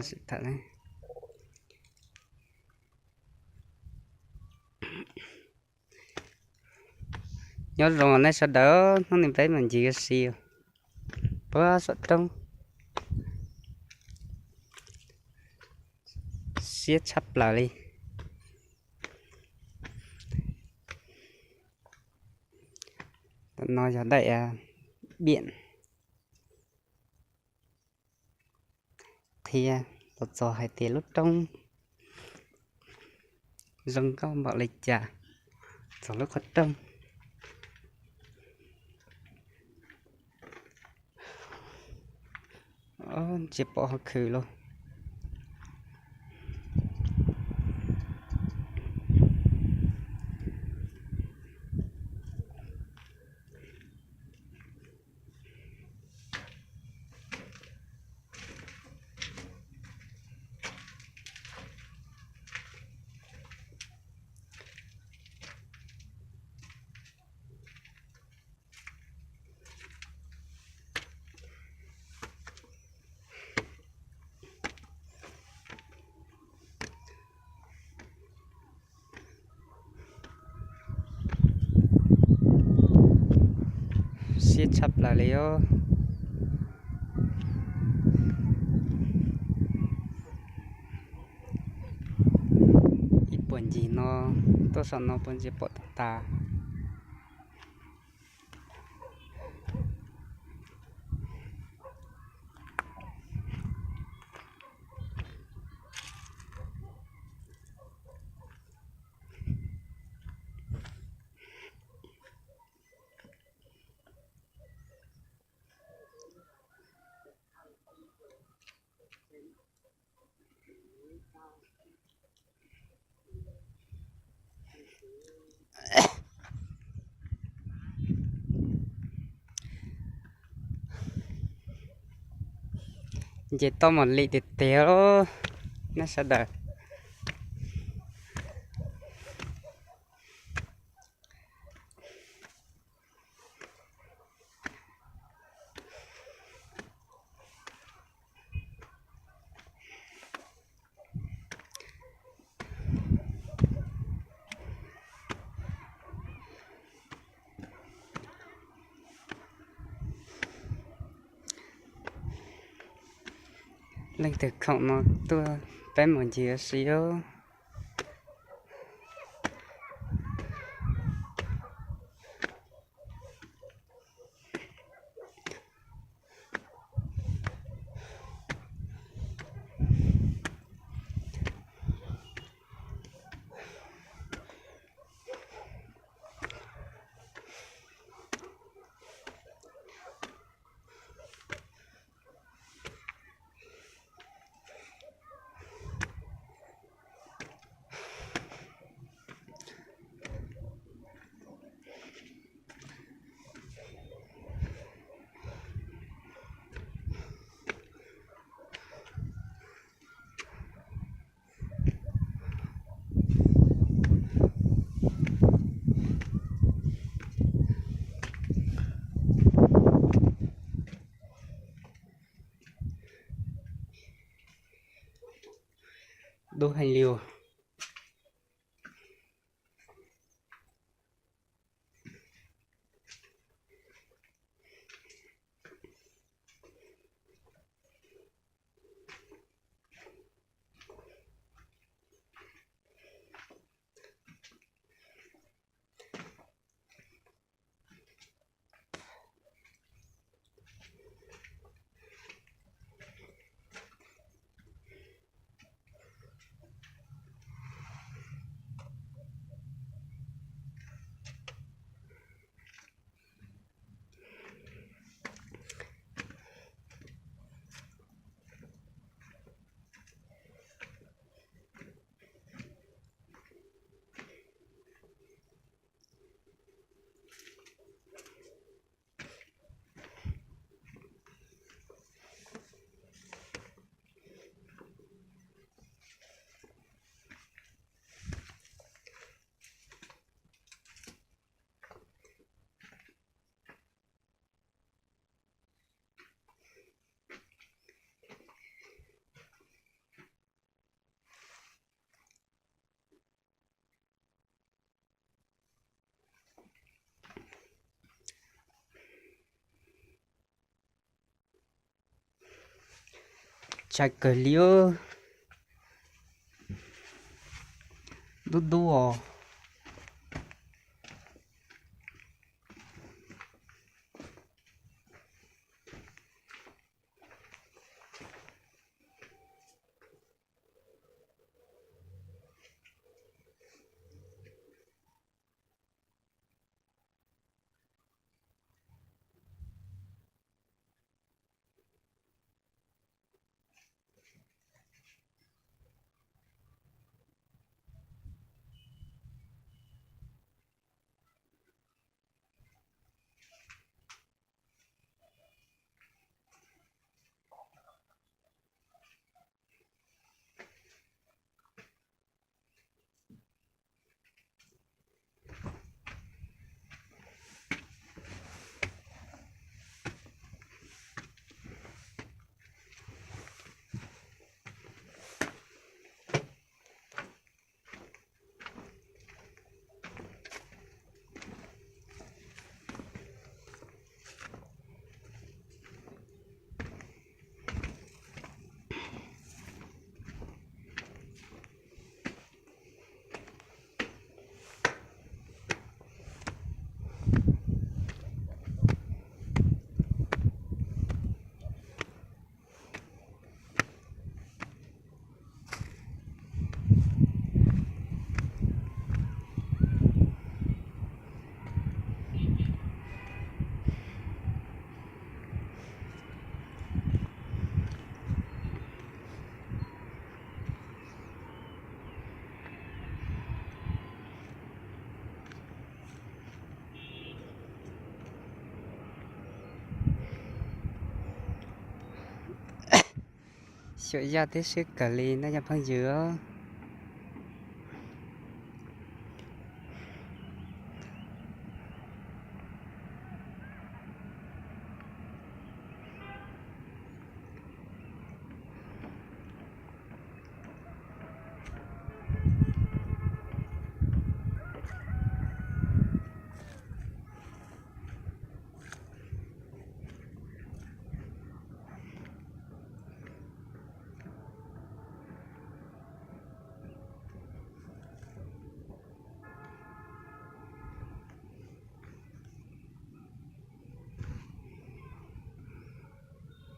Sim tham ne. Nyob zoo nej sawv daws, hnub no peb mus ncig ua si puag saum roob, siab tshaj plaws li. Tam no yog daim biam qhia los txog hais tias lub roob zoo nkauj npaum li cas, txog lub qhov rooj. Ntsia pom hauv khw lauj. Siab tshaj plaws li os. Ib puag ncig no tuaj saum no puas ntsia pom tag tas. Nce toj mam li tiag tiag nej sawv daws. Leej twg khoom no tuaj peb mus ncig ua si os. Dub heev li os. Tshav kawg li, dub dub os. Xyuam yaj thiab siab kawg li na cov phooj ywg.